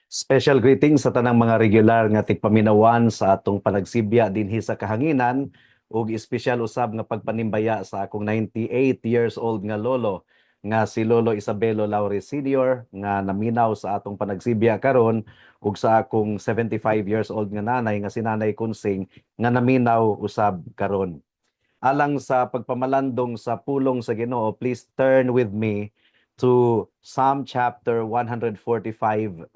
Special greetings sa tanang mga regular nga tigpaminawan sa atong panagsibya dinhi sa kahanginan ug espesyal usab nga pagpanimbaya sa akong 98 years old nga lolo nga si Lolo Isabelo Laure Sr. nga naminaw sa atong panagsibya karon ug sa akong 75 years old nga nanay nga si Nanay Kunsing nga naminaw usab karon. Alang sa pagpamalandong sa pulong sa Ginoo, please turn with me to Psalm chapter 145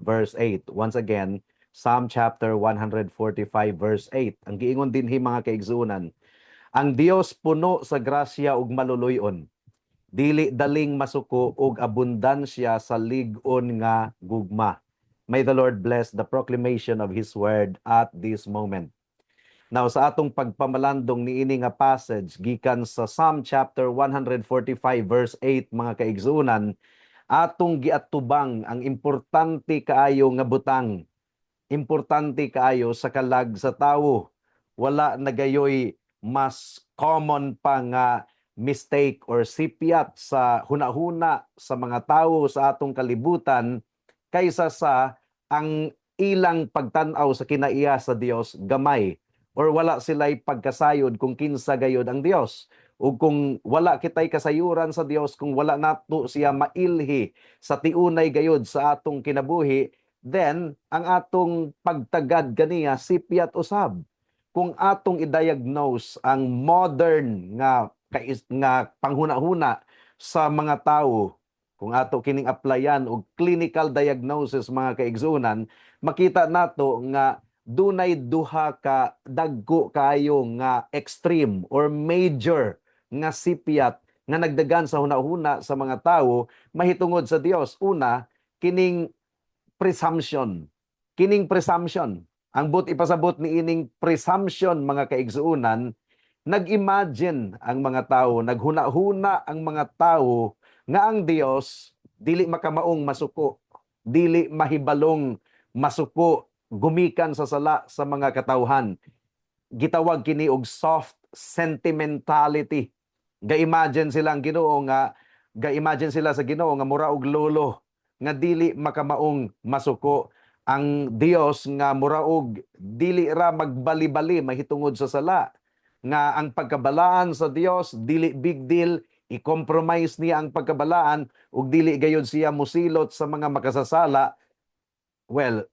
verse 8. Once again, Psalm chapter 145 verse 8. Ang giingon dinhi, mga kaigsuonan, ang Dios puno sa grasya ug maluluy-on. Dili daling masuko ug abundansya sa lig-on nga gugma. May the Lord bless the proclamation of His word at this moment. Now, sa atong pagpamalandong niini nga passage gikan sa Psalm chapter 145 verse 8, mga kaigsuonan, atong giatubang ang importante kaayo nga butang. Importante kaayo sa kalag sa tawo. Wala na gayoy mas common pa nga mistake or sipyat sa hunahuna sa mga tawo sa atong kalibutan kaysa sa ang ilang pagtan-aw sa kinaiya sa Dios gamay or wala sila'y pagkasayod kung kinsa gayod ang Dios. Ug kung wala kitay kasayuran sa Dios, kung wala nato siya mailhi sa tiunay gayod sa atong kinabuhi, then ang atong pagtagad kaniya sipyat usab. Kung atong i-diagnose ang modern nga panghuna-huna sa mga tawo, kung ato kining applyan og clinical diagnosis, mga kaigsuonan, makita nato nga dunay duha ka dagko kayo nga extreme or major nga sipyat nga nagdagan sa hunahuna sa mga tawo mahitungod sa Dios. Una, kining presumption. Kining presumption. Ang buot ipasabot ni ining presumption, mga kaigsuonan, nag-imagine ang mga tao, naghuna-huna ang mga tao nga ang Dios dili makamaong masuko, dili mahibalong masuko gumikan sa sala sa mga katawhan. Gitawag kini og soft sentimentality. Ga-imagine sila sa Ginoo nga mura og lolo nga dili makamaong masuko, ang Dios nga mura og dili ra magbali-bali mahitungod sa sala, nga ang pagkabalaan sa Dios dili big deal, i-compromise niya ang pagkabalaan ug dili gayud siya musilot sa mga makasasala. Well,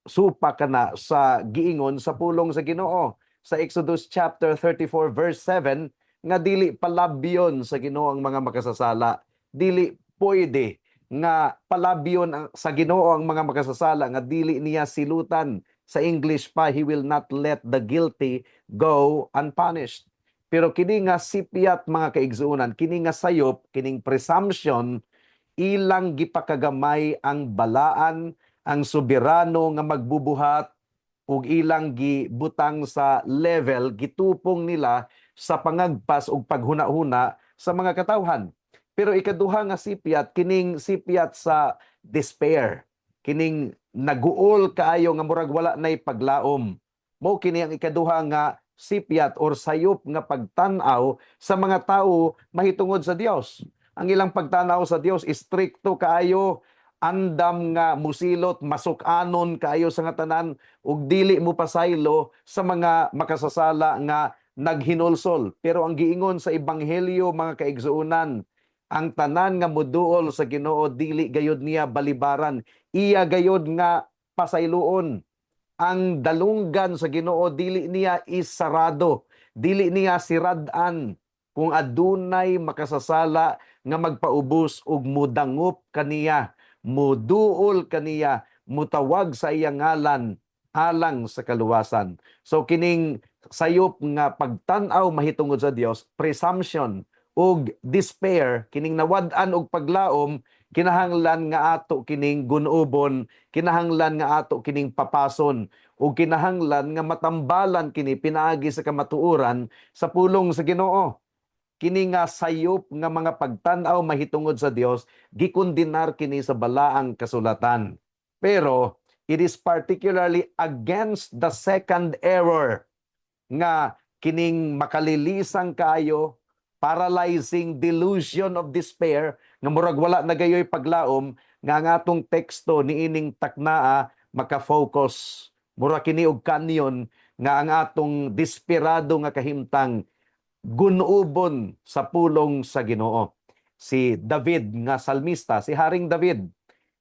supa ka na sa giingon sa pulong sa Ginoo sa Exodus chapter 34 verse 7 nga dili palabyon sa Ginoo ang mga makasasala. Dili pwede nga palabyon sa Ginoo ang mga makasasala nga dili niya silutan. Sa English pa, "He will not let the guilty go unpunished." Pero kini nga sipyat, mga kaigsuonan, kini nga sayop, kining presumption, ilang gipakagamay ang balaan, ang soberano nga magbubuhat ug ilang gibutang sa level, gitupong nila sa pangagpas ug paghuna-huna sa mga katawhan. Pero ikaduha nga sipyat, kining sipyat sa despair, kining naguol kaayo nga murag wala nay paglaom. Mo kini ang ikaduha nga sipyat or sayop nga pagtan-aw sa mga tao mahitungod sa Dios. Ang ilang pagtanaw sa Dios, istrikto kaayo, andam nga musilot, masuk-anon kaayo sa nga tanan ug dili mo pasaylo sa mga makasasala nga naghinulsol. Pero ang giingon sa ebanghelyo, mga kaigsuonan, ang tanan nga muduol sa Ginoo dili gayod niya balibaran, iya gayod nga pasayloon. Ang dalunggan sa Ginoo dili niya isarado, dili niya sirad-an kung adunay makasasala nga magpaubos ug mudangop kaniya, muduol kaniya, mutawag sa iyang ngalan alang sa kaluwasan. So kining sayop nga pagtan-aw mahitungod sa Dios, presumption ug despair, kining nawad-an og paglaom, kinahanglan nga ato kining gunubon, kinahanglan nga ato kining papason ug kinahanglan nga matambalan kini pinaagi sa kamatuoran sa pulong sa Ginoo. Kini nga sayop nga mga pagtan-aw mahitungod sa Dios, gikondenar kini sa balaang kasulatan. Pero it is particularly against the second error nga kining makalilisang kaayo, paralyzing delusion of despair nga murag wala na gayoy paglaom. nga ang atong teksto niining taknaa maka-focus. Mura kini og kanyon nga ang atong desperado nga kahimtang gunubon sa pulong sa Ginoo. Si David nga salmista, si Haring David,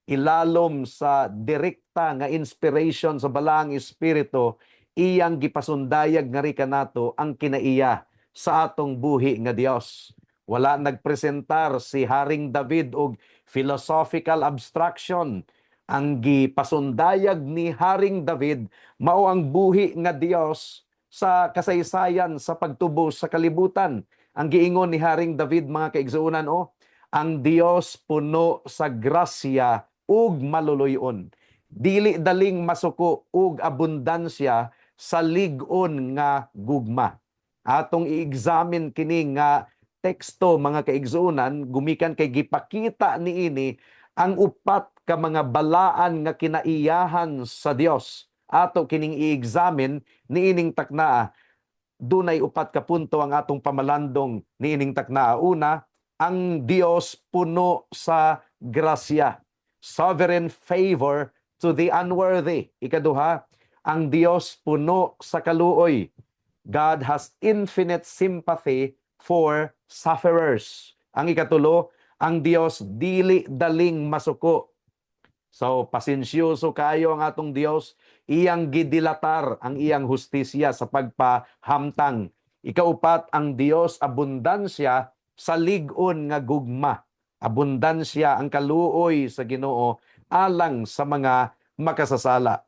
ilalom sa direkta nga inspiration sa Balaang Espiritu, iyang gipasundayag ngari kanato ang kinaiya sa atong buhi nga Dios. Wala nagpresentar si Haring David og philosophical abstraction. Ang gipasundayag ni Haring David mao ang buhi nga Dios sa kasaysayan sa pagtubos sa kalibutan. Ang giingon ni Haring David, mga kaigsuonan, oh, ang Dios puno sa grasya ug maluluy-on. Dili daling masuko ug abundansya sa lig-on nga gugma. Atong i-examine kini nga teksto, mga kaigsuonan, gumikan kay gipakita niini ang upat ka mga balaan nga kinaiyahan sa Dios. Ato kining i-examine niining taknaa. Dunay upat ka punto ang atong pamalandong niining taknaa. Una, ang Dios puno sa grasya. Sovereign favor to the unworthy. Ikaduha, ang Dios puno sa kaluoy. God has infinite sympathy for sufferers. Ang ikatulo, ang Dios dili daling masuko. So, pasensyoso kayo ang atong Dios, iyang gidilatar ang iyang hustisya sa pagpahamtang. Ikaupat, ang Dios abundansya sa lig-on nga gugma. Abundansya ang kaluoy sa Ginoo alang sa mga makasasala.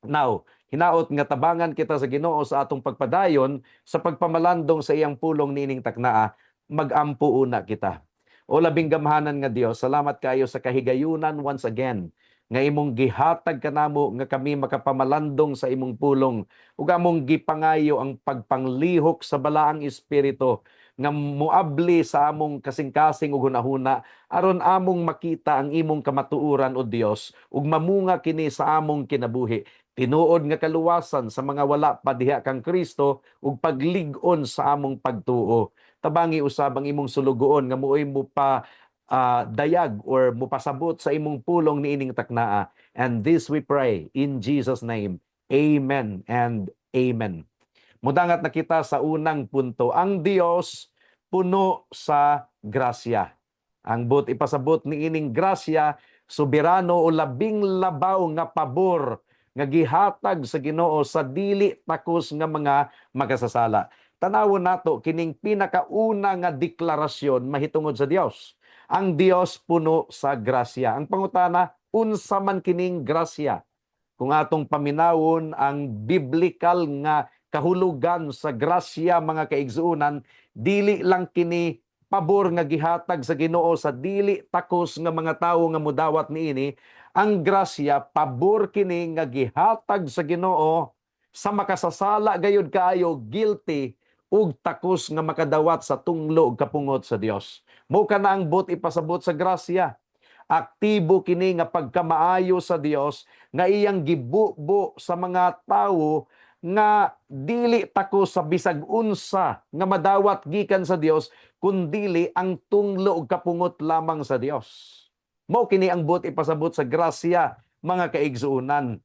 Now, hinaot nga tabangan kita sa Ginoo sa atong pagpadayon sa pagpamalandong sa iyang pulong niining taknaa. Magampo una kita. O labing gamhanan nga Dios, salamat kayo sa kahigayunan once again nga imong gihatag kanamo nga kami makapamalandong sa imong pulong, ug among gipangayo ang pagpanglihok sa Balaang Espiritu nga muabli sa among kasing-kasing ug hunahuna aron among makita ang imong kamatuoran, o Dios, ug mamunga kini sa among kinabuhi, tinuod nga kaluwasan sa mga wala pa diha kang Kristo ug paglig-on sa among pagtuo. Tabangi usab ang imong sulugoon nga muoy mo pa dayag or mupasabot sa imong pulong niining taknaa. And this we pray in Jesus' name. Amen and amen. Mudangat na kita sa unang punto. Ang Dios puno sa grasya. Ang buot ipasabot niining grasya, soberano o labing labaw nga pabor nga gihatag sa Ginoo sa dili takos nga mga makasasala. Tanawon nato kining pinakauna nga deklarasyon mahitungod sa Dios. Ang Dios puno sa grasya. Ang pangutana, unsa man kining grasya? Kung atong paminawon ang biblical nga kahulugan sa grasya, mga kaigsuonan, dili lang kini pabor nga gihatag sa Ginoo sa dili takos nga mga tawo nga mudawat niini. Ang grasya, pabor kini nga gihatag sa Ginoo sa makasasala gayud kaayo, guilty ug takos nga makadawat sa tunglo ug kapungot sa Dios. Mao kana ang buot ipasabot sa grasya. Aktibo kini nga pagkamaayo sa Dios nga iyang gibubo sa mga tawo nga dili takos sa bisag unsa nga madawat gikan sa Dios, kundili ang tunglo ug kapungot lamang sa Dios. Mao kini ang buot ipasabot sa grasya, mga kaigsuonan.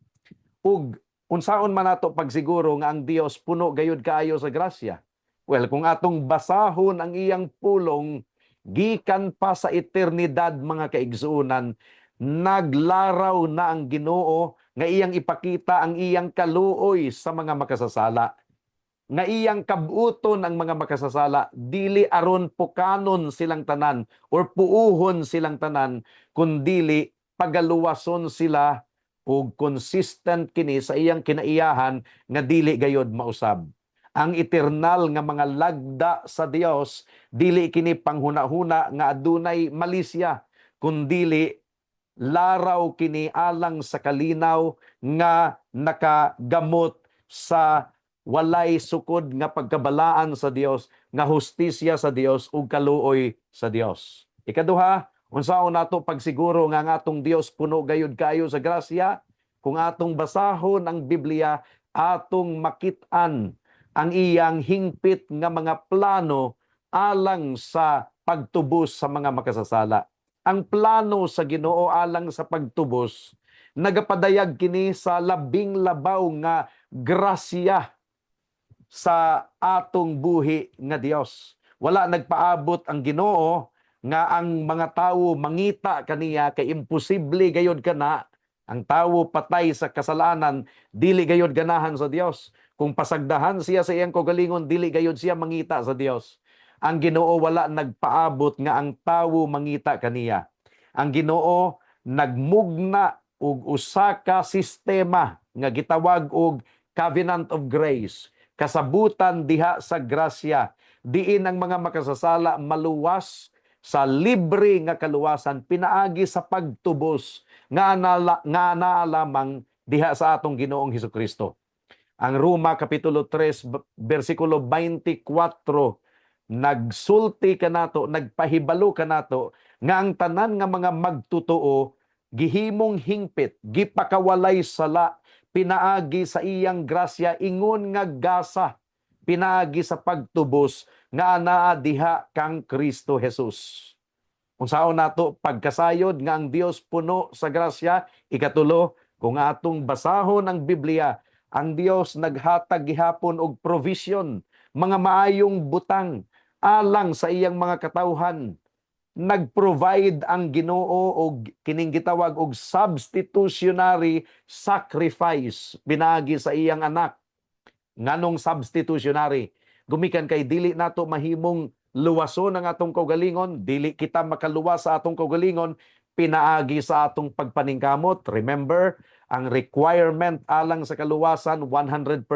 Ug unsaon man nato pagsiguro nga ang Dios puno gayud kaayo sa grasya? Well, kung atong basahon ang iyang pulong, gikan pa sa eternidad, mga kaigsuonan, naglaraw na ang Ginoo nga iyang ipakita ang iyang kaluoy sa mga makasasala, nga iyang kabuton ang mga makasasala, dili aron pukanon silang tanan or puuhon silang tanan, kundili pagaluwason sila, ug consistent kini sa iyang kinaiyahan nga dili gayod mausab. Ang eternal nga mga lagda sa Dios, dili kini panghuna-huna nga adunay malisya, kundili laraw kini alang sa kalinaw nga nakagamot sa walay sukod nga pagkabalaan sa Dios, nga hustisya sa Dios ug kaluoy sa Dios. Ikaduha, unsaon nato pagsiguro nga ang atong Dios puno gayud kaayo sa grasya? Kung atong basahon ang Biblia, atong makit-an ang iyang hingpit nga mga plano alang sa pagtubos sa mga makasasala. Ang plano sa Ginoo alang sa pagtubos nagapadayag kini sa labing labaw nga grasya sa atong buhi nga Dios. Wala nagpaabot ang Ginoo nga ang mga tawo mangita kaniya kay imposible gayod kana. Ang tawo patay sa kasalanan, dili gayod ganahan sa Dios. Kung pasagdahan siya sa iyang kaugalingon, dili gayod siya mangita sa Dios. Ang Ginoo wala nagpaabot nga ang tawo mangita kaniya. Ang Ginoo nagmugna og usa ka sistema nga gitawag og Covenant of Grace, kasabutan diha sa grasya, diin ang mga makasasala maluwas sa libre nga kaluwasan pinaagi sa pagtubos nga naa lamang diha sa atong Ginoong Hesukristo. Ang Roma kapitulo 3 bersikulo 24 nagsulti kanato, nagpahibalo kanato nga ang tanan nga mga magtotoo gihimong hingpit, gipakawalay sala pinaagi sa iyang grasya ingon nga gasa pinaagi sa pagtubos nga anaa diha kang Kristo Jesus. Unsaon nato pagkasayod nga ang Dios puno sa grasya? Ikatulo, kung atong basahon ang Biblia, ang Dios naghatag gihapon og provision, mga maayong butang alang sa iyang mga katawhan. Nag-provide ang Ginoo og kining gitawag og substitutionary sacrifice pinaagi sa iyang anak. Nganong substitutionary? Gumikan kay dili nato mahimong luwason ang atong kaugalingon, dili kita makaluwas sa atong kaugalingon pinaagi sa atong pagpaningkamot. Remember, ang requirement alang sa kaluwasan, 100%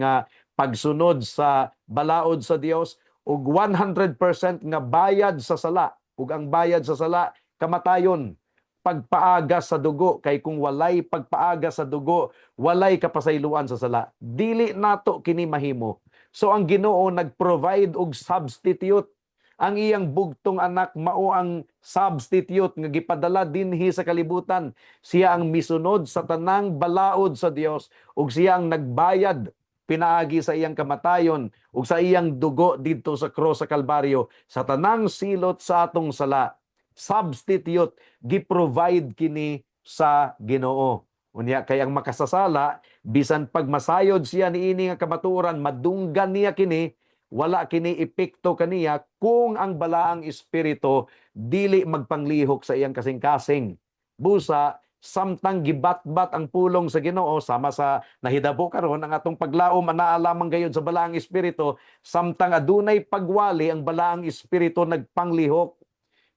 nga pagsunod sa balaod sa Dios ug 100% nga bayad sa sala. Ug ang bayad sa sala, kamatayon. Pagpaagas sa dugo, kay kung walay pagpaagas sa dugo, walay kapasayloan sa sala. Dili nato kini mahimo. So ang Ginoo nag-provide og substitute. Ang iyang bugtong anak mao ang substitute nga gipadala dinhi sa kalibutan. Siya ang misunod sa tanang balaod sa Dios ug siya ang nagbayad pinaagi sa iyang kamatayon ug sa iyang dugo didto sa cross sa Kalbaryo sa tanang silot sa atong sala. Substitute, gi-provide kini sa Ginoo. Unya kay ang makasasala, bisan pag masayod siya niini nga kamatuoran, madunggan niya kini, wala kini epekto kaniya kung ang Balaang Espiritu dili magpanglihok sa iyang kasing-kasing. Busa samtang gibatbat ang pulong sa Ginoo, sama sa nahitabo karon, ang atong paglaom anaa lamang gayud sa Balaang Espiritu. Samtang adunay pagwali, ang Balaang Espiritu nagpanglihok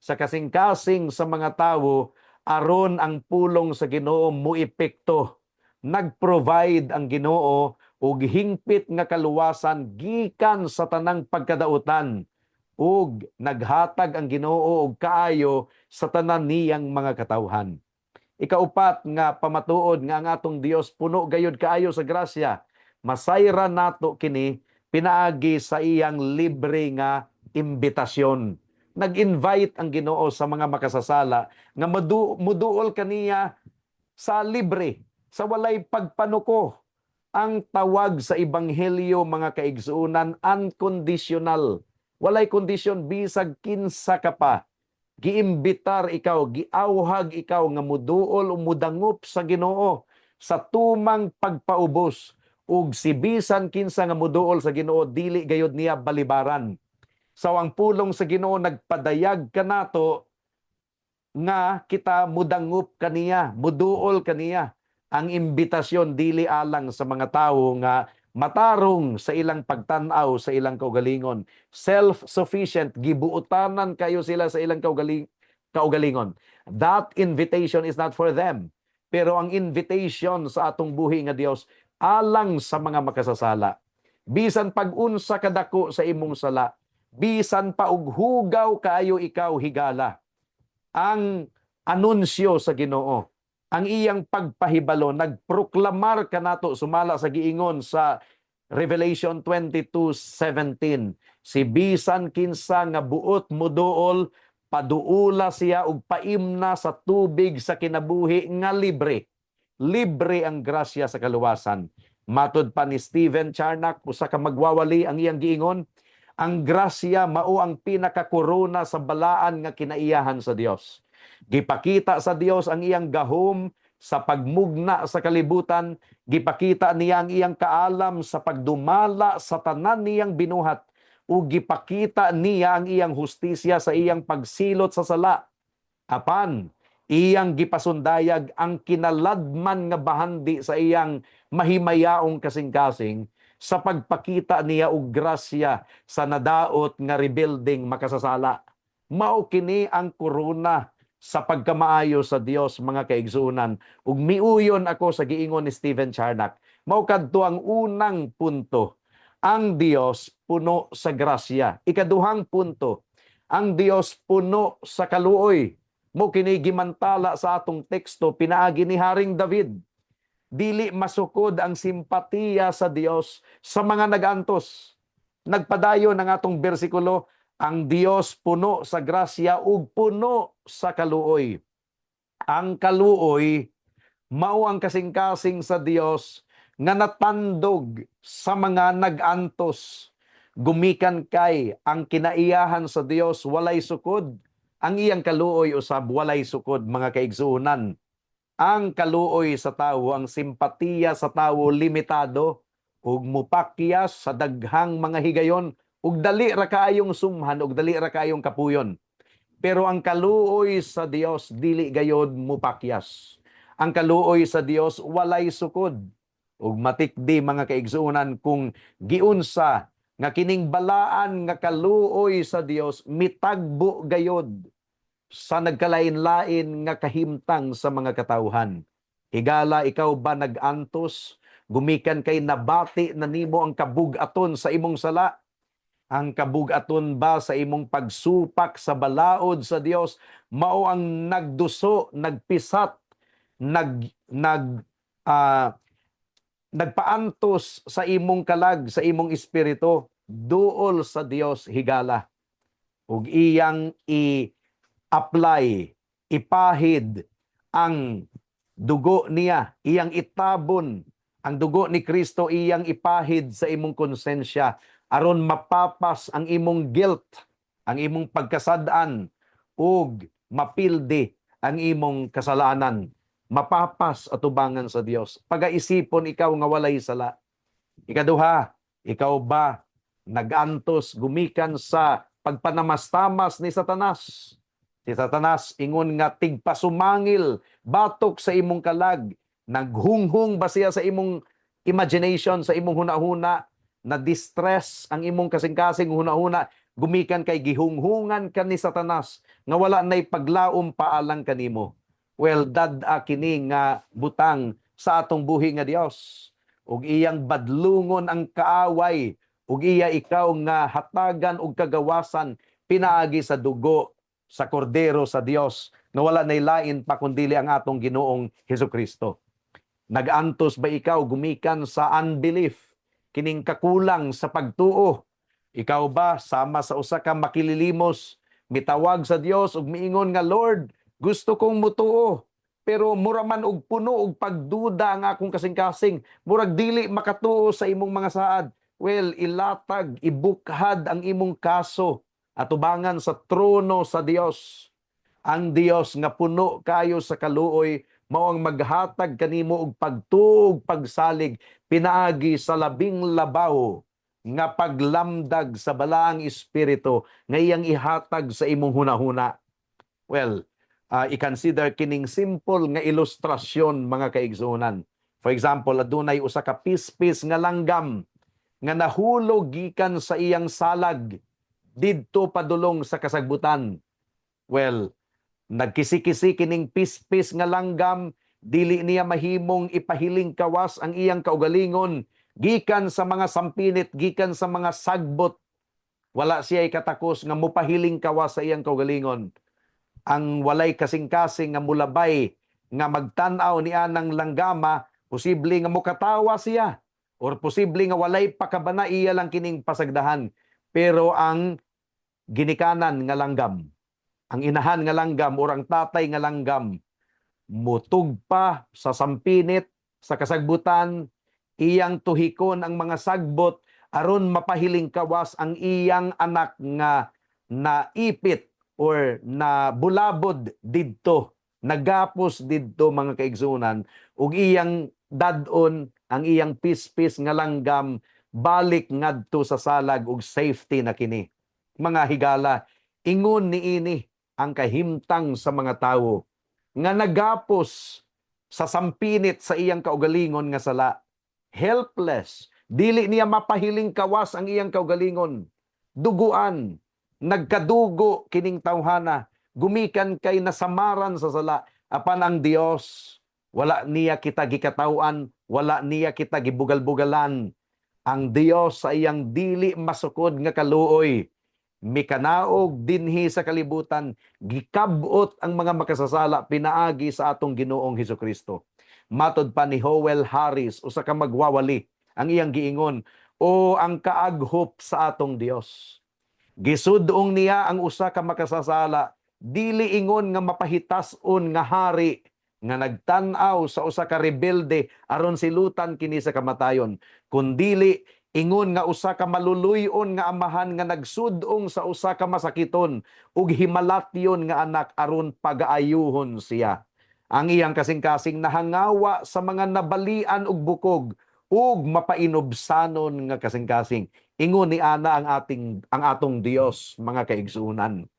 sa kasing-kasing sa mga tawo aron ang pulong sa Ginoo moepekto. Nag-provide ang Ginoo og hingpit nga kaluwasan gikan sa tanang pagkadautan ug naghatag ang Ginoo og kaayo sa tanan niyang mga katawhan. Ikaupat nga pamatuod nga ang atong Dios puno gayud kaayo sa grasya, masayran nato kini pinaagi sa iyang libre nga imbitasyon. Nag-invite ang Ginoo sa mga makasasala nga muduol kaniya sa libre, sa walay pagpanuko. Ang tawag sa ebanghelyo, mga kaigsuonan, unconditional. Walay kondisyon, bisag kinsa ka pa. Giimbitar ikaw, giawhag ikaw nga muduol o mudangop sa Ginoo sa tumang pagpaubos, ug si bisan kinsa nga muduol sa Ginoo, dili gayod niya balibaran. So ang pulong sa Ginoo nagpadayag kanato nga kita mudangop kaniya, muduol kaniya. Ang imbitasyon dili alang sa mga tawo nga matarong sa ilang pagtan-aw sa ilang kaugalingon. Self-sufficient, gibuotanan kayo sila sa ilang kaugalingon. That invitation is not for them. Pero ang invitation sa atong buhi nga Dios alang sa mga makasasala. Bisan pag-unsa kadako sa imong sala, bisan pa og hugaw kaayo ikaw higala, ang anunsyo sa Ginoo, ang iyang pagpahibalo, nagproklamar kanato sumala sa giingon sa Revelation 22:17, si bisan kinsa nga buot moduol, paduula siya og paimna sa tubig sa kinabuhi nga libre. Libre ang grasya sa kaluwasan. Matud pa ni Stephen Charnock, usa ka magwawali, ang iyang giingon, Ang grasya mao ang pinakakorona sa balaan nga kinaiyahan sa Dios. Gipakita sa Dios ang iyang gahom sa pagmugna sa kalibutan, gipakita niya ang iyang kaalam sa pagdumala sa tanan niyang binuhat, ug gipakita niya ang iyang hustisya sa iyang pagsilot sa sala. Apan iyang gipasundayag ang kinaladman nga bahandi sa iyang mahimayaong kasing-kasing sa pagpakita niya og grasya sa nadaot nga rebeldeng makasasala. Mao kini ang korona sa pagkamaayo sa Dios, mga kaigsuonan. Ug miuyon ako sa giingon ni Stephen Charnock. Mao kadto ang unang punto. Ang Dios puno sa grasya. Ikaduhang punto, ang Dios puno sa kaluoy. Mao kini gimantala sa atong teksto pinaagi ni Haring David. Dili masukod ang simpatiya sa Dios sa mga nagantos. Nagpadayon ang atong bersikulo, ang Dios puno sa grasya ug puno sa kaluoy. Ang kaluoy mao ang kasing-kasing sa Dios nga natandog sa mga nag-antos. Gumikan kay ang kinaiyahan sa Dios walay sukod, ang iyang kaluoy usab walay sukod, mga kaigsuonan. Ang kaluoy sa tawo, ang simpatiya sa tawo, limitado ug mupakyas sa daghang mga higayon ug dali ra kaayong sumhan ug dali ra kaayong kapuyon. Pero ang kaluoy sa Dios dili gayod mupakyas. Ang kaluoy sa Dios walay sukod. Ug matikdi, mga kaigsuonan, kung giunsa nga kining balaan nga kaluoy sa Dios mitagbo gayod sa nagkalain-lain nga kahimtang sa mga katawhan. Higala, ikaw ba nag-antos gumikan kay nabati na nimo ang kabug-aton sa imong sala? Ang kabug-aton ba sa imong pagsupak sa balaod sa Dios mao ang nagduso, nagpisat, nag nag ah, nagpaantos sa imong kalag, sa imong espiritu? Duol sa Dios, higala. Ug iyang i-apply, ipahid ang dugo niya, iyang itabon ang dugo ni Kristo, iyang ipahid sa imong konsensya aron mapapas ang imong guilt, ang imong pagkasad-an ug mapildi ang imong kasalanan. Mapapas atubangan sa Dios. Pagaisipon ikaw nga walay sala. Ikaduha, ikaw ba nagantos gumikan sa pagpanamastamas ni Satanas? Si Satanas ingon nga tigpasumangil batok sa imong kalag, naghunghong ba siya sa imong imagination, sa imong hunahuna, na distress ang imong kasing-kasing hunahuna gumikan kay gihunghungan ka ni Satanas nga wala nay paglaom paalang kanimo? Well, dad-a kini nga butang sa atong buhi nga Dios. Ug iyang badlungon ang kaaway ug iya ikaw nga hatagan og kagawasan pinaagi sa dugo sa kordero sa Dios nga wala nay lain pa kundili ang atong Ginoong Hesukristo. Nagantos ba ikaw gumikan sa unbelief, kining kakulang sa pagtuo? Ikaw ba sama sa usa ka makililimos, mitawag sa Dios ug miingon nga, "Lord, gusto kong mutuo, pero mura man og puno og pagduda ang akong kasing-kasing, murag dili makatuo sa imong mga saad"? Well, ilatag, ibukhad ang imong kaso atubangan sa trono sa Dios. Ang Dios nga puno kayo sa kaluoy mao ang maghatag kanimo og pagtuo ug pagsalig pinaagi sa labing labaw nga paglamdag sa Balaang Espiritu nga iyang ihatag sa imong hunahuna. Well, i-consider kining simple nga ilustrasyon, mga kaigsuonan. For example, adunay usa ka pispis nga langgam nga nahulog gikan sa iyang salag didto padulong sa kasagbutan. Well, nagkisi-kisi kining pispis nga langgam, dili niya mahimong ipahiling kawas ang iyang kaugalingon gikan sa mga sampinit, gikan sa mga sagbot. Wala siya katakos nga mupahiling kawas sa iyang kaugalingon. Ang walay kasing-kasing nga mulabay nga magtan-aw ni anang langgama, posible nga mukatawa siya or posible nga walay pakabana, iya lang kining pasagdahan. Pero ang ginikanan nga langgam, ang inahan nga langgam or ang tatay nga langgam, mutugpa sa sampinit sa kasagbutan, iyang tuhikon ang mga sagbot aron mapahiling kawas ang iyang anak nga naipit or na bulabod didto, nagapos didto, mga kaigsunan, ug iyang dad-on ang iyang pispis nga langgam balik ngadto sa salag ug safety na kini. Mga higala, ingon niini ang kahimtang sa mga tawo nga nagapos sa sampinit sa iyang kaugalingon nga sala. Helpless, dili niya mapahiling kawas ang iyang kaugalingon. Duguan, nagkadugo kining tawhana gumikan kay nasamaran sa sala. Apan ang Dios, wala niya kita gikatawan, wala niya kita gibugal-bugalan. Ang Dios, sa iyang dili masukod nga kaluoy, mikanaog dinhi sa kalibutan, gikab-ot ang mga makasasala pinaagi sa atong Ginoong Hesukristo. Matod pa ni Howell Harris, usa ka magwawali, ang iyang giingon, "O ang kaaghop sa atong Dios! Gisud-ong niya ang usa ka makasasala, dili ingon nga mapahitas-on nga hari nga nagtan-aw sa usa ka rebelde aron silutan kini sa kamatayon, kundili ingon nga usa ka maluluy-on nga amahan nga nagsud-ong sa usa ka masakiton ug himalatyon nga anak aron pagaayuhon siya. Ang iyang kasing-kasing nahangawa sa mga nabalian og bukog ug mapainubsanon nga kasing-kasing." Ingon ni ana ang atong Dios, mga kaigsuonan.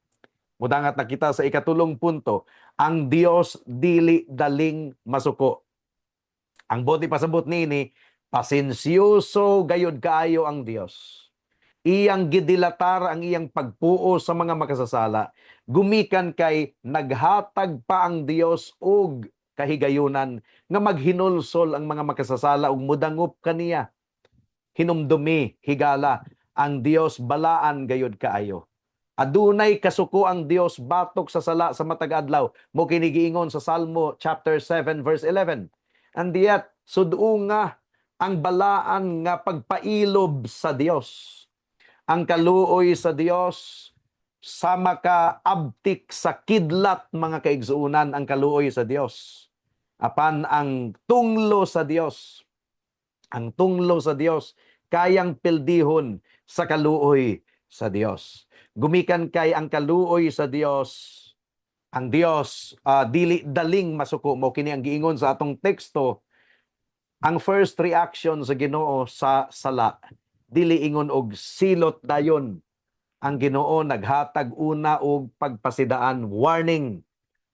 Mudangat na kita sa ikatulong punto, ang Dios dili daling masuko. Ang buot ipasabot niini, pasensyoso gayud kaayo ang Dios. Iyang gidilatar ang iyang pagpuo sa mga makasasala. Gumikan kay naghatag pa ang Dios og kahigayunan nga maghinulsol ang mga makasasala ug mudangop kaniya. Hinumdumi, higala, ang Dios balaan gayud kaayo. Adunay kasuko ang Dios batok sa sala sa matag adlaw. Mao kini giingon sa Salmo chapter 7 verse 11. And yet, sudunga ang balaan nga pagpailob sa Dios. Ang kaluoy sa Dios sama ka abtik sa kidlat, mga kaigsuonan, ang kaluoy sa Dios. Apan ang tunglo sa Dios, ang tunglo sa Dios kayang pildihon sa kaluoy sa Dios. Gumikan kay ang kaluoy sa Dios, ang Dios dili daling masuko. Mao kini ang giingon sa atong teksto. Ang first reaction sa Ginoo sa sala, dili ingon og silot dayon. Ang Ginoo naghatag una og pagpasidaan, warning.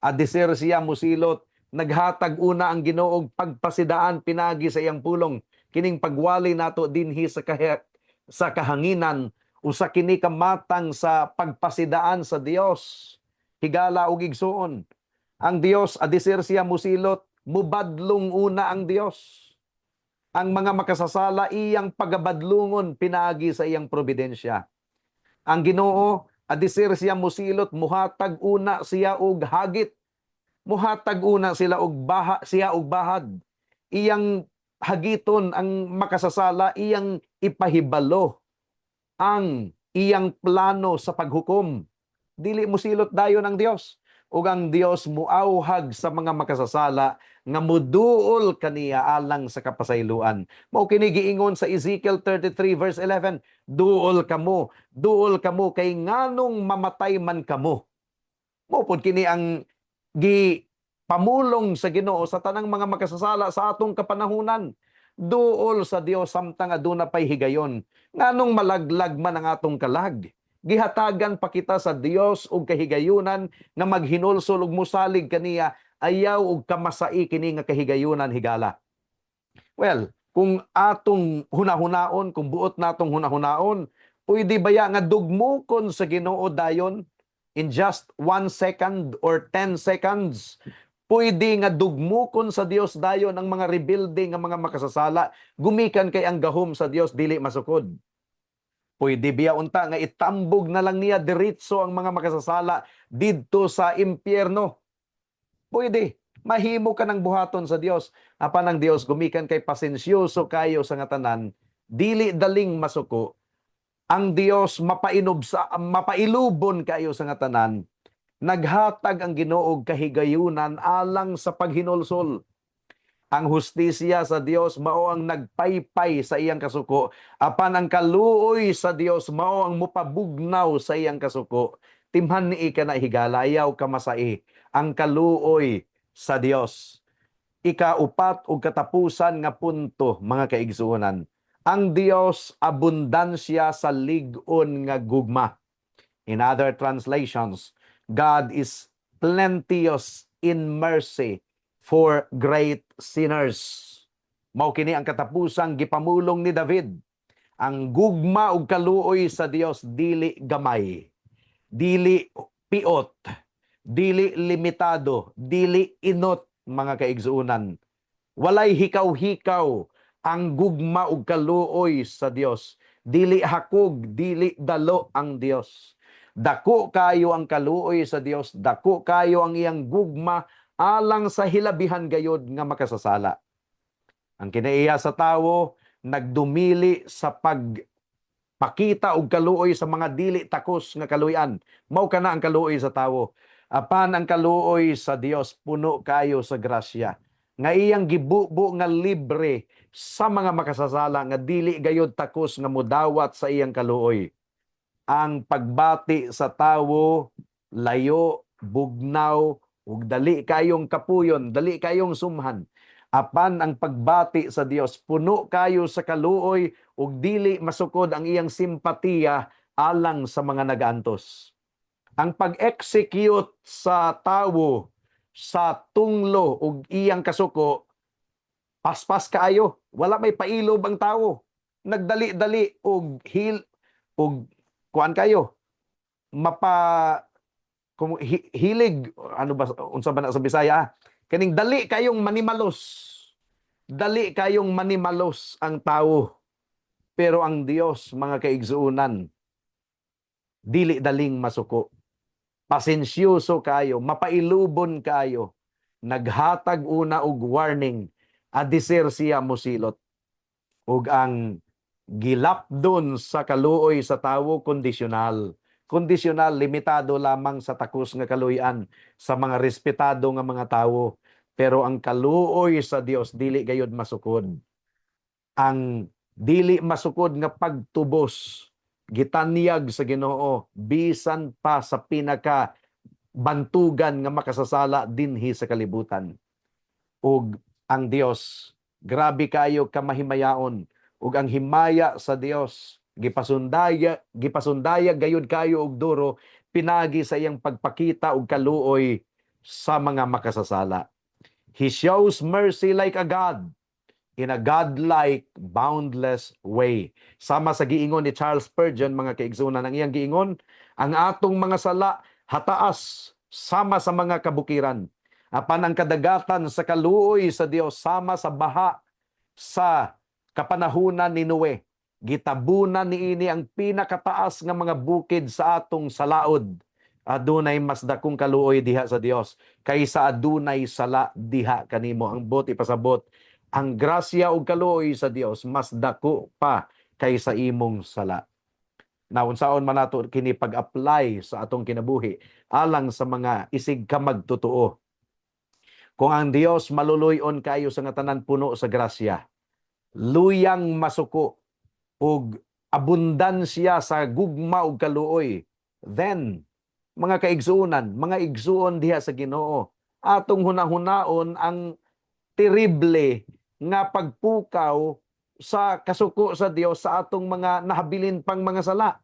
Adiser siya musilot, naghatag una ang Ginoo og pagpasidaan pinagi sa iyang pulong. Kining pagwali nato dinhi sa kahanginan, usa kini ka matang sa pagpasidaan sa Dios. Higala ug igsuon, ang Dios, adiser siya musilot, mubadlong una ang Dios. Ang mga makasasala, iyang pagabadlungon pinaagi sa iyang providensya. Ang Ginoo, adiser siya musilot, muhatag una siya og hagit, muhatag una sila og baha siya og bahad. Iyang hagiton ang makasasala, iyang ipahibalo ang iyang plano sa paghukom. Dili musilot dayon ang Dios. Ug ang Dios muawhag sa mga makasasala nga muduol kaniya alang sa kapasayloan. Mao kini giingon sa Ezekiel 33 verse 11, "Duol kamo, duol kamo, kay nganong mamatay man kamo?" Mao pod kini ang gi pamulong sa Ginoo sa tanang mga makasasala sa atong kapanahunan. Duol sa Dios samtang aduna pay higayon. Nganong malaglag man ang atong kalag? Gihatagan pa kita sa Dios og kahigayunan nga maghinulsol ug musalig kaniya. Ayaw og kamasai kini nga kahigayunan, higala. Well, kung atong hunahunaon, kung buot natong hunahunaon, pwede baya nga dugmukon sa Ginoo dayon in just 1 second or 10 seconds? Pwede nga dugmukon sa Dios dayon ang mga rebelde nga mga makasasala gumikan kay ang gahom sa Dios dili masukod? Pwede biya unta nga itambog na lang niya diretso ang mga makasasala didto sa impyerno? Pwede. Mahimo ka ng buhaton sa Dios. Apan ang Dios, gumikan kay pasensyoso kayo sa nga tanan, dili daling masuko. Ang Dios mapainob sa mapailubon kayo sa nga tanan. Naghatag ang Ginoo og kahigayunan alang sa paghinulsol. Ang hustisya sa Dios mao ang nagpaypay sa iyang kasuko, apan ang kaluoy sa Dios mao ang mupabugnaw sa iyang kasuko. Timhan ni ka na, higala, ayaw ka masai ang kaluoy sa Dios. Ikaupat ug katapusan nga punto, mga kaigsuonan, ang Dios abundansya sa lig-on nga gugma. In other translations, God is plenteous in mercy for great sinners. Mao kini ang katapusang gipamulong ni David. Ang gugma ug kaluoy sa Dios dili gamay, dili piot, dili limitado, dili inot, mga kaigsuonan. Walay hikaw-hikaw ang gugma ug kaluoy sa Dios. Dili hakog, dili dalo ang Dios. Dako kayo ang kaluoy sa Dios, dako kayo ang iyang gugma alang sa hilabihan gayod nga makasasala. Ang kinaiya sa tawo nagdumili sa pagpakita og kaluoy sa mga dili takos nga kaluoyan. Mao kana ang kaluoy sa tawo. Apan ang kaluoy sa Dios puno kayo sa grasya nga iyang gibubo nga libre sa mga makasasala nga dili gayod takos nga mudawat sa iyang kaluoy. Ang pagbati sa tawo layo, bugnaw, ug dali kayong kapuyon, dali kayong sumhan. Apan ang pagbati sa Dios puno kayo sa kaluoy ug dili masukod ang iyang simpatiya alang sa mga nagaantos. Ang pag-execute sa tawo sa tunglo ug iyang kasuko, paspas kaayo, wala may pailob ang tawo. Nagdali-dali og hil ug kuan kayo mapa kung hilig, ano ba, unsa ba na sa Bisaya, ah? Kaning dali kayong manimalos. Dali kayong manimalos ang tao. Pero ang Dios, mga kaigsuonan, dili daling masuko. Pasensyoso kayo, mapailubon kayo. Naghatag una og warning, adiser siya mosilot. Ug ang gilapdon sa kaluoy sa tawo kondisyonal. Kondisyonal, limitado lamang sa takos nga kaluoyan sa mga respetado nga mga tawo. Pero ang kaluoy sa Dios dili gayod masukod. Ang dili masukod nga pagtubos gitanyag sa Ginoo bisan pa sa pinaka bantugan nga makasasala dinhi sa kalibutan. Ug ang Dios grabe kayo kamahimayaon, ug ang himaya sa Dios gipasundaya gayud kayo og duro pinagi sa iyang pagpakita og kaluoy sa mga makasasala. He shows mercy like a God in a godlike, boundless way. Sama sa giingon ni Charles Spurgeon, mga kaigsunan, ang iyang giingon, ang atong mga sala hataas sama sa mga kabukiran. Apan ang kadagatan sa kaluoy sa Dios sama sa baha sa kapanahunan ni Noe. Gitabunan niini ang pinakataas nga mga bukid sa atong salaod. Adunay mas dakong kaluoy diha sa Dios kaysa adunay sala diha kanimo. Ang buot ipasabot, ang grasya ug kaluoy sa Dios mas dako pa kaysa imong sala. Na unsaon man nato kini pag-apply sa atong kinabuhi alang sa mga isig ka magtotoo? Kung ang Dios maluluy-on kayo sa nga tanan, puno sa grasya, luyang masuko ug abundansya sa gugma ug kaluoy, then mga kaigsuonan, mga igsuon diha sa Ginoo, atong hunahunaon ang terrible nga pagpukaw sa kasuko sa Dios sa atong mga nahabilin pang mga sala.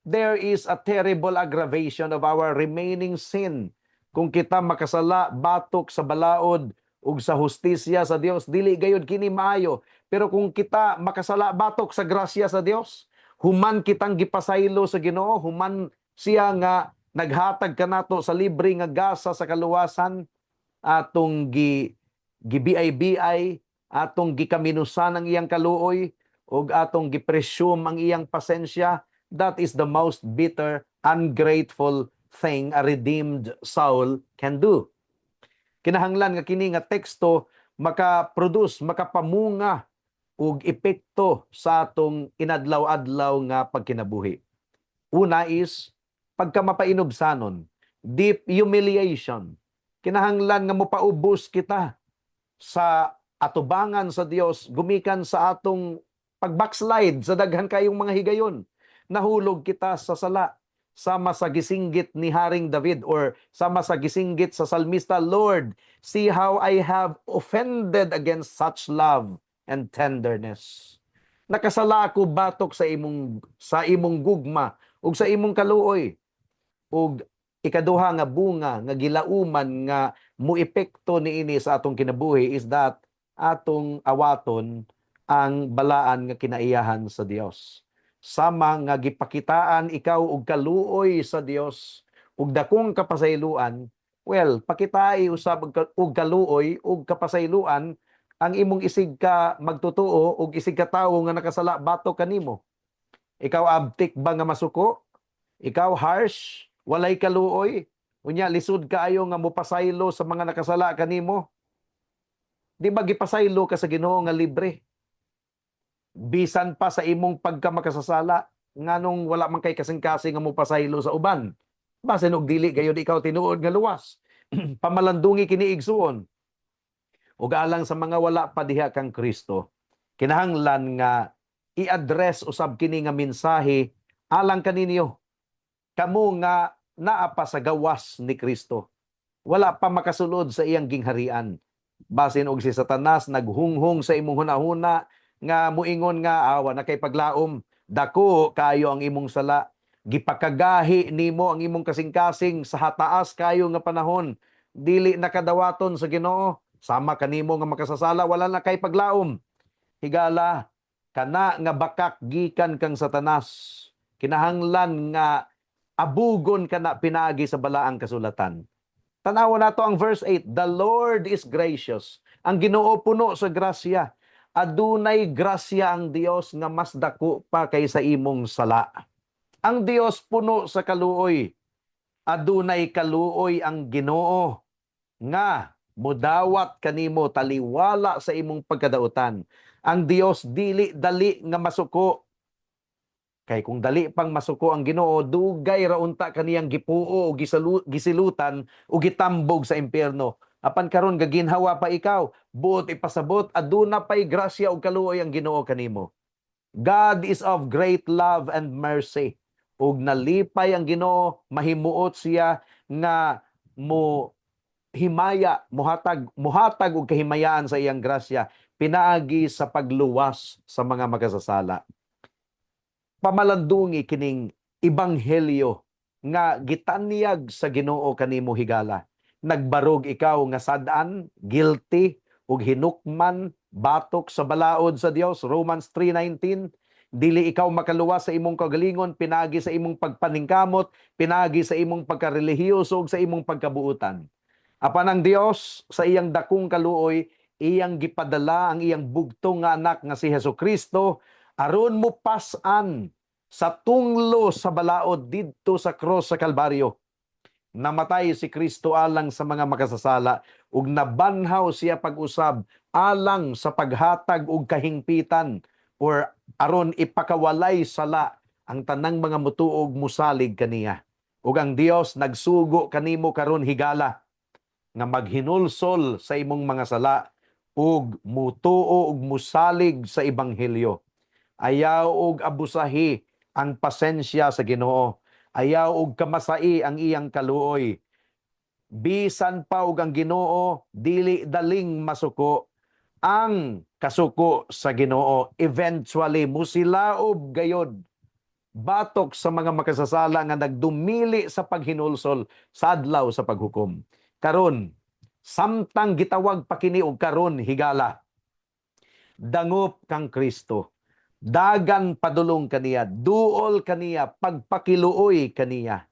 There is a terrible aggravation of our remaining sin. Kung kita makasala batok sa balaod ug sa hustisya sa Dios, dili gayud kini maayo. Pero kung kita makasala batok sa grasya sa Dios, human kitang gipasaylo sa Ginoo, human siya nga naghatag kanato sa libre nga gasa sa kaluwasan, atong gi giBI-BI, atong gikaminusan ang iyang kaluoy ug atong gipresume ang iyang pasensya, that is the most bitter, ungrateful thing a redeemed soul can do. Kinahanglan nga kini nga teksto maka-produce, makapamunga og epekto sa atong inadlaw-adlaw nga pagkinabuhi. Una is pagkamapainubsanon, deep humiliation. Kinahanglan nga mopaubos kita sa atubangan sa Dios gumikan sa atong pag-backslide sa daghan kayong mga higayon. Nahulog kita sa sala sama sa gisinggit ni Haring David or sama sa gisinggit sa salmista, "Lord, see how I have offended against such love and tenderness." Nakasala ako batok sa imong gugma ug sa imong kaluoy. Ug ikaduha nga bunga nga gilauman nga muepekto niini sa atong kinabuhi is that atong awaton ang balaan nga kinaiyahan sa Dios. Sama nga gipakitaan ikaw og kaluoy sa Dios ug dakong kapasayloan, well, pakitai usab og kaluoy ug kapasayloan ang imong isig ka magtutuo ug isig ka tawo nga nakasala batok kanimo. Ikaw, abtik ba nga masuko? Ikaw, harsh? Walay kaluoy? Unya lisod kaayo nga mopasaylo sa mga nakasala kanimo? Di ba gipasaylo ka sa Ginoo nga libre? Bisan pa sa imong pagkamakasasala, nganong wala man kay kasing-kasing nga mopasaylo sa uban? Basin og dili gayud ikaw tinuod nga luwas. Pamalandungi kini, igsuon. Ug alang sa mga wala pa diha kang Kristo, kinahanglan nga i-address usab kini nga mensahe alang kaninyo. Kamo nga naa pa sa gawas ni Kristo. Wala pa makasulod sa iyang gingharian. Basin og si Satanas naghunghong sa imong hunahuna nga muingon nga awa na kay paglaom, dako kayo ang imong sala, gipakagahi nimo ang imong kasing-kasing sa hataas kayo nga panahon, dili nakadawaton sa Ginoo, sama kanimo nga makasasala, wala na kay paglaom. Higala, kana nga bakak gikan kang Satanas, kinahanglan nga abugon kana pinaagi sa balaang kasulatan. Tanawa nato ang verse 8, "The Lord is gracious." Ang Ginoo puno sa grasya. Adunay grasya ang Dios nga mas dako pa kaysa imong sala. Ang Dios puno sa kaluoy. Adunay kaluoy ang Ginoo nga mudawat kanimo taliwala sa imong pagkadautan. Ang Dios dili dali nga masuko. Kay kung dali pang masuko ang Ginoo, dugay ra unta kaniyang gipuo o gisilutan o gitambog sa impyerno. Apan karon gaginhawa pa ikaw, buot ipasabot aduna pay grasya ug kaluoy ang Ginoo kanimo. God is of great love and mercy. Ug nalipay ang Ginoo, mahimuot siya nga mo himaya, muhatag og kahimayaan sa iyang grasya pinaagi sa pagluwas sa mga makasasala. Pamalandungi kining ebanghelyo nga gitanyag sa Ginoo kanimo, higala. Nagbarog ikaw nga sad-an, guilty ug hinukman batok sa balaod sa Dios, Romans 3:19. Dili ikaw makaluwas sa imong kagalingon pinaagi sa imong pagpaningkamot, pinaagi sa imong pagkarelihiyoso ug sa imong pagkabuutan. Apan ang Dios sa iyang dakong kaluoy, iyang gipadala ang iyang bugtong nga anak nga si Hesus Kristo aron mo pas-an sa tunglo sa balaod didto sa cross sa Kalbaryo. Namatay si Kristo alang sa mga makasasala ug nabanhaw siya pag-usab alang sa paghatag og kahingpitan or aron ipakawalay sala ang tanang mga mutuog, musalig kaniya. Ug ang Dios nagsugo kanimo karon, higala, nga maghinulsol sa imong mga sala ug mutuo ug musalig sa ebanghelyo. Ayaw og abusahi ang pasensya sa Ginoo. Ayaw og kamasai ang iyang kaluoy. Bisan pa og ang Ginoo dili daling masuko, ang kasuko sa Ginoo eventually musilaob gayod batok sa mga makasasala nga nagdumili sa paghinulsol sa adlaw sa paghukom. Karon, samtang gitawag pa kini og karon, higala, dangop kang Kristo. Dagan padulong kaniya, duol kaniya, pagpakiluoy kaniya.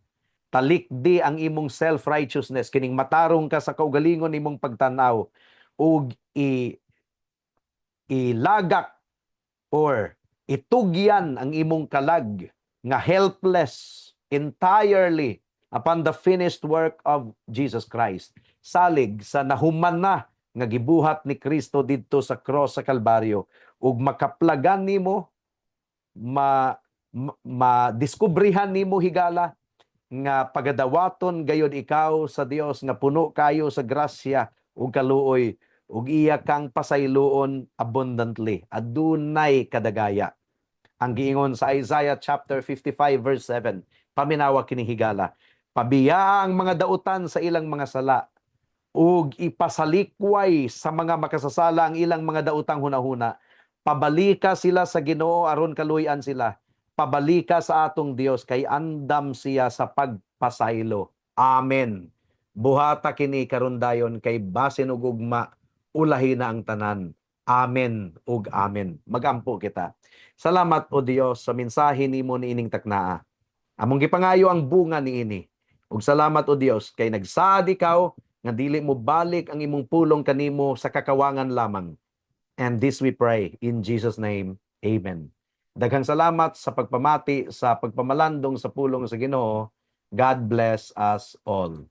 Talikdi ang imong self-righteousness, kining matarong ka sa kaugalingon imong pagtanaw, ug ilagak or itugyan ang imong kalag nga helpless entirely upon the finished work of Jesus Christ. Salig sa nahuman na nga gibuhat ni Kristo didto sa cross sa Kalbaryo ug makaplagan nimo, ma-diskubrihan nimo, higala, nga pagadawaton gayod ikaw sa Dios nga puno kayo sa grasya ug kaluoy. Ug iya kang pasayloon abundantly. Adunay kadagaya. Ang giingon sa Isaiah chapter 55 verse 7. Paminawa kini, higala. Pabiyaa ang mga dautan sa ilang mga sala ug ipasalikway sa mga makasasala ang ilang mga dautang hunahuna. Pabalika sila sa Ginoo aron kaluy-an sila. Pabalika sa atong Dios kay andam siya sa pagpasaylo. Amen. Buhata kini karon dayon kay basin og ugma ulahi na ang tanan. Amen ug amen. Magampo kita. Salamat, O Dios, sa mensahe nimo niining taknaa. Among gipangayo ang bunga niini. Ug salamat, O Dios, kay nagsaad ikaw nga dili mo balik ang imong pulong kanimo sa kakawangan lamang. And this we pray in Jesus' name. Amen. Daghang salamat sa pagpamati sa pagpamalandong sa pulong sa Ginoo. God bless us all.